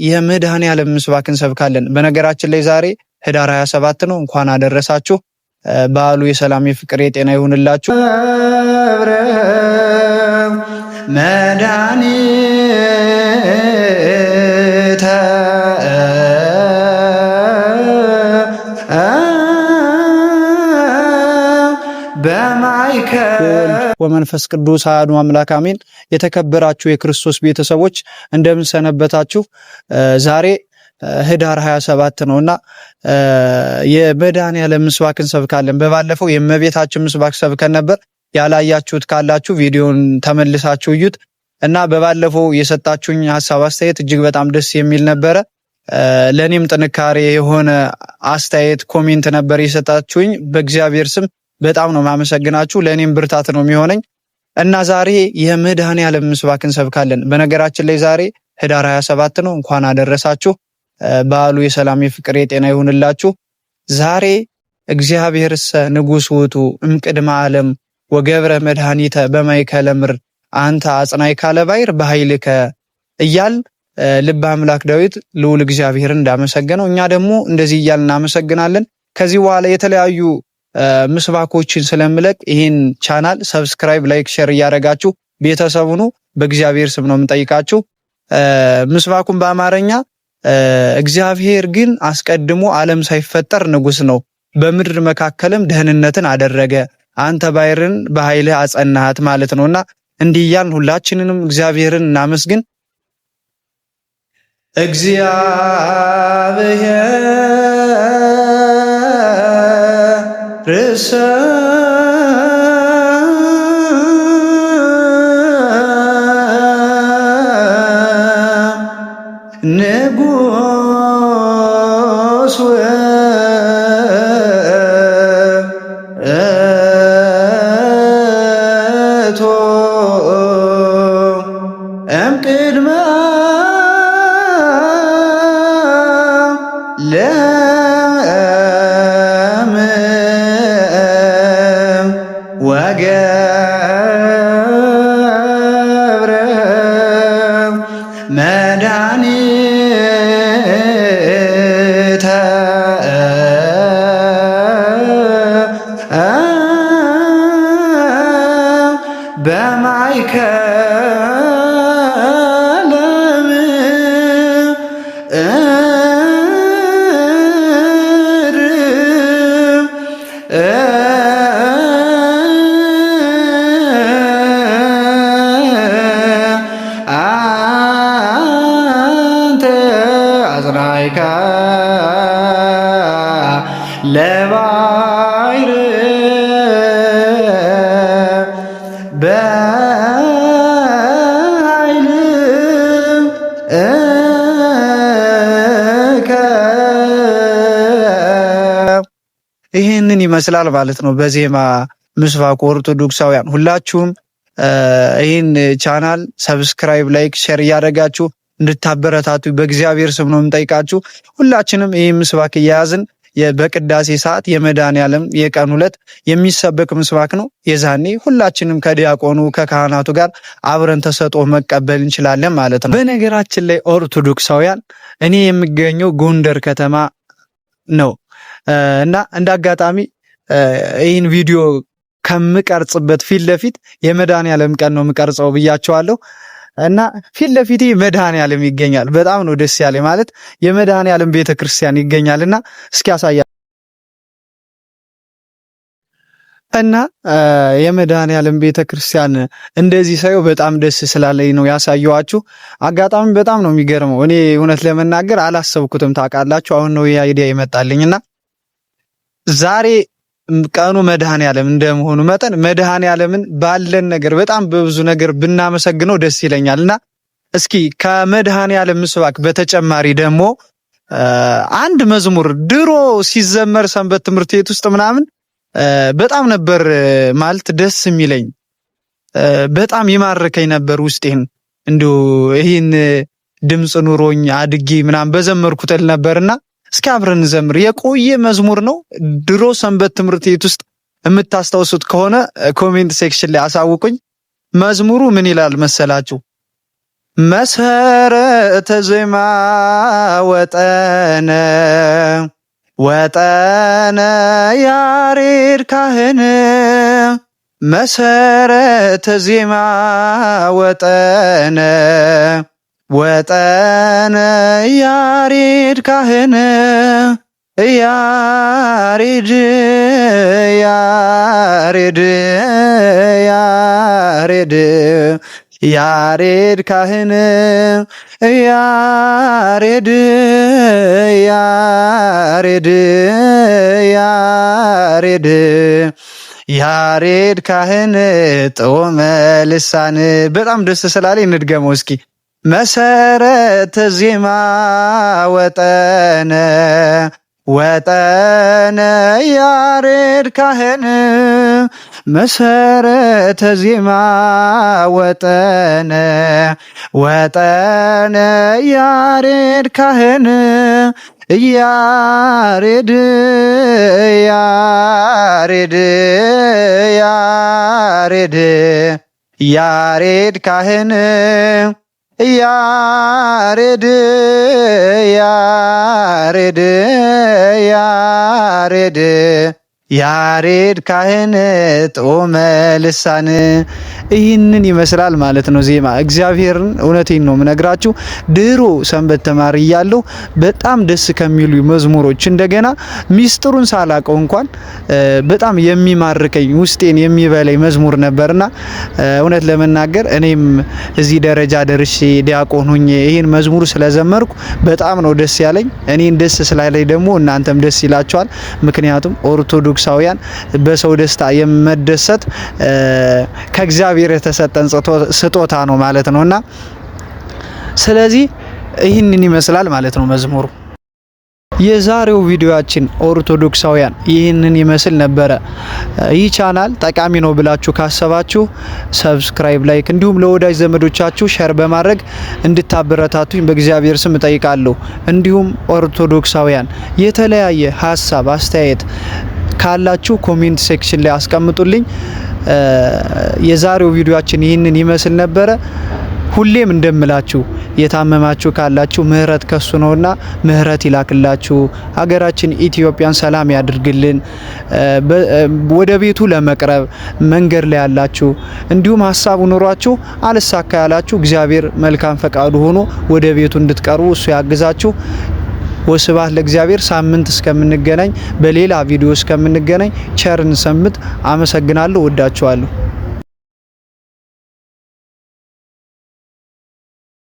የመድኃኔዓለም ምስባክ እንሰብካለን። በነገራችን ላይ ዛሬ ህዳር 27 ነው። እንኳን አደረሳችሁ። በዓሉ የሰላም የፍቅር የጤና ይሁንላችሁ። መድኃኒተ ወመንፈስ ቅዱስ አሐዱ አምላክ አሜን። የተከበራችሁ የክርስቶስ ቤተሰቦች እንደምን ሰነበታችሁ? ዛሬ ህዳር 27 ነውና የመድኃኔዓለም ምስባክ እንሰብካለን። በባለፈው የእመቤታችን ምስባክ ሰብከን ነበር። ያላያችሁት ካላችሁ ቪዲዮን ተመልሳችሁ እዩት እና በባለፈው የሰጣችሁኝ ሀሳብ አስተያየት እጅግ በጣም ደስ የሚል ነበረ። ለእኔም ጥንካሬ የሆነ አስተያየት comment ነበር የሰጣችሁኝ። በእግዚአብሔር ስም በጣም ነው ማመሰግናችሁ። ለእኔም ብርታት ነው የሚሆነኝ እና ዛሬ የመድኃኔዓለም ምስባክ እንሰብካለን። በነገራችን ላይ ዛሬ ህዳር 27 ነው። እንኳን አደረሳችሁ። በዓሉ የሰላም የፍቅር የጤና ይሁንላችሁ። ዛሬ እግዚአብሔርሰ ንጉሥ ውእቱ እምቅድመ ዓለም ወገብረ መድኃኒተ በማእከለ ምድር አንተ አጽናዕካ ለባሕር በኃይልከ እያል ልበ አምላክ ዳዊት ልዑል እግዚአብሔርን እንዳመሰገነው እኛ ደግሞ እንደዚህ እያል እናመሰግናለን። ከዚህ በኋላ የተለያዩ ምስባኮችን ስለምለቅ ይህን ቻናል subscribe፣ like፣ share እያደረጋችሁ ቤተሰብ ሁኑ። በእግዚአብሔር ስም ነው የምንጠይቃችሁ። ምስባኩን በአማርኛ እግዚአብሔር ግን አስቀድሞ ዓለም ሳይፈጠር ንጉሥ ነው፣ በምድር መካከልም ደህንነትን አደረገ፣ አንተ ባሕርን በኃይልህ አጸናሃት ማለት ነውና እንዲህ እያልን ሁላችንንም እግዚአብሔርን እናመስግን። እግዚአብሔር ርእሰ ንጉሥ ውእቱ እምቅድመ ለም ወገብረ መድኃኒተ በማእከለ ምድር አንተ አጽናዕከ ለባሕር በኃይልከ ይህንን ይመስላል ማለት ነው። በዜማ ምስባኩ ኦርቶዶክሳውያን ሁላችሁም ይህን ቻናል subscribe፣ like፣ share እያደረጋችሁ እንድታበረታቱ በእግዚአብሔር ስም ነው የምጠይቃችሁ። ሁላችንም ይህን ምስባክ እየያዝን በቅዳሴ ሰዓት የመድኃኔዓለም የቀን ዕለት የሚሰበክ ምስባክ ነው። የዛኔ ሁላችንም ከዲያቆኑ ከካህናቱ ጋር አብረን ተሰጥኦ መቀበል እንችላለን ማለት ነው። በነገራችን ላይ ኦርቶዶክሳውያን እኔ የምገኘው ጎንደር ከተማ ነው እና እንደ አጋጣሚ ይህን ቪዲዮ ከምቀርጽበት ፊት ለፊት የመድኃኔዓለም ቀን ነው የምቀርጸው ብያቸዋለሁ። እና ፊት ለፊቴ መድኃኔዓለም ይገኛል። በጣም ነው ደስ ያለ ማለት የመድኃኔዓለም ቤተክርስቲያን ይገኛልና እስኪ ያሳያ እና የመድኃኔዓለም ቤተክርስቲያን እንደዚህ ሳየው በጣም ደስ ስላለኝ ነው ያሳየኋችሁ። አጋጣሚ በጣም ነው የሚገርመው። እኔ እውነት ለመናገር አላሰብኩትም ታውቃላችሁ። አሁን ነው ይሄ idea ይመጣልኝና ዛሬ ቀኑ መድኃኔዓለም እንደመሆኑ መጠን መድኃኔዓለምን ባለን ነገር በጣም በብዙ ነገር ብናመሰግነው ደስ ይለኛል እና እስኪ ከመድኃኔዓለም ምስባክ በተጨማሪ ደግሞ አንድ መዝሙር ድሮ ሲዘመር ሰንበት ትምህርት ቤት ውስጥ ምናምን በጣም ነበር ማለት ደስ የሚለኝ፣ በጣም ይማርከኝ ነበር ውስጤን። እንዲሁ ይህን ድምፅ ኑሮኝ አድጌ ምናምን በዘመርኩት እል ነበርና እስኪ አብረን እንዘምር። የቆየ መዝሙር ነው። ድሮ ሰንበት ትምህርት ቤት ውስጥ የምታስታውሱት ከሆነ comment section ላይ አሳውቁኝ። መዝሙሩ ምን ይላል መሰላችሁ? መሰረተ ዜማ ወጠነ ወጠነ ያሬድ ካህን መሰረተ ዜማ ወጠነ ወጠነ ያሬድ ካህን ያሬድ ያሬድ ያሬድ ያሬድ ካህን ያሬድ ያሬድ ያሬድ ያሬድ ካህን ጦመ ልሳን። በጣም ደስ ስላለኝ እንድገመው እስኪ። መሰረተ ዜማ ወጠነ ወጠነ ያሬድ ካህን መሰረተ ዜማ ወጠነ ወጠነ ያሬድ ካህን ያሬድ ያሬድ ያሬድ ያሬድ ካህን ያሬድ ያሬድ ያሬድ ያሬድ ካህን ጦመ ልሳን። ይህንን ይመስላል ማለት ነው ዜማ። እግዚአብሔርን እውነቴን ነው የምነግራችሁ። ድሮ ሰንበት ተማሪ እያለሁ በጣም ደስ ከሚሉ መዝሙሮች እንደገና ሚስጥሩን ሳላቀው እንኳን በጣም የሚማርከኝ ውስጤን የሚበላኝ መዝሙር ነበርና እውነት ለመናገር እኔም እዚህ ደረጃ ደርሼ ዲያቆን ሁኜ ይህን መዝሙር ስለዘመርኩ በጣም ነው ደስ ያለኝ። እኔን ደስ ስላለኝ ደግሞ እናንተም ደስ ይላችኋል። ምክንያቱም ኦርቶዶክሳውያን በሰው ደስታ የመደሰት ከእግዚአብሔር የተሰጠን ስጦታ ነው ማለት ነውና ስለዚህ ይህንን ይመስላል ማለት ነው መዝሙሩ። የዛሬው ቪዲዮአችን ኦርቶዶክሳውያን ይህንን ይመስል ነበረ። ይህ ቻናል ጠቃሚ ነው ብላችሁ ካሰባችሁ subscribe፣ like እንዲሁም ለወዳጅ ዘመዶቻችሁ share በማድረግ እንድታበረታቱኝ በእግዚአብሔር ስም እጠይቃለሁ። እንዲሁም ኦርቶዶክሳውያን የተለያየ ሀሳብ አስተያየት ካላችሁ comment section ላይ አስቀምጡልኝ። የዛሬው ቪዲዮአችን ይህንን ይመስል ነበረ። ሁሌም እንደምላችሁ የታመማችሁ ካላችሁ ምህረት ከሱ ነውና ምህረት ይላክላችሁ። ሀገራችን ኢትዮጵያን ሰላም ያድርግልን። ወደ ቤቱ ለመቅረብ መንገድ ላይ ያላችሁ እንዲሁም ሀሳቡ ኖሯችሁ አልሳካ ያላችሁ እግዚአብሔር መልካም ፈቃዱ ሆኖ ወደ ቤቱ እንድትቀርቡ እሱ ያግዛችሁ። ወስብሐት ለእግዚአብሔር። ሳምንት እስከምንገናኝ በሌላ ቪዲዮ እስከምንገናኝ ቸርን ሰንብት። አመሰግናለሁ። ወዳችኋለሁ።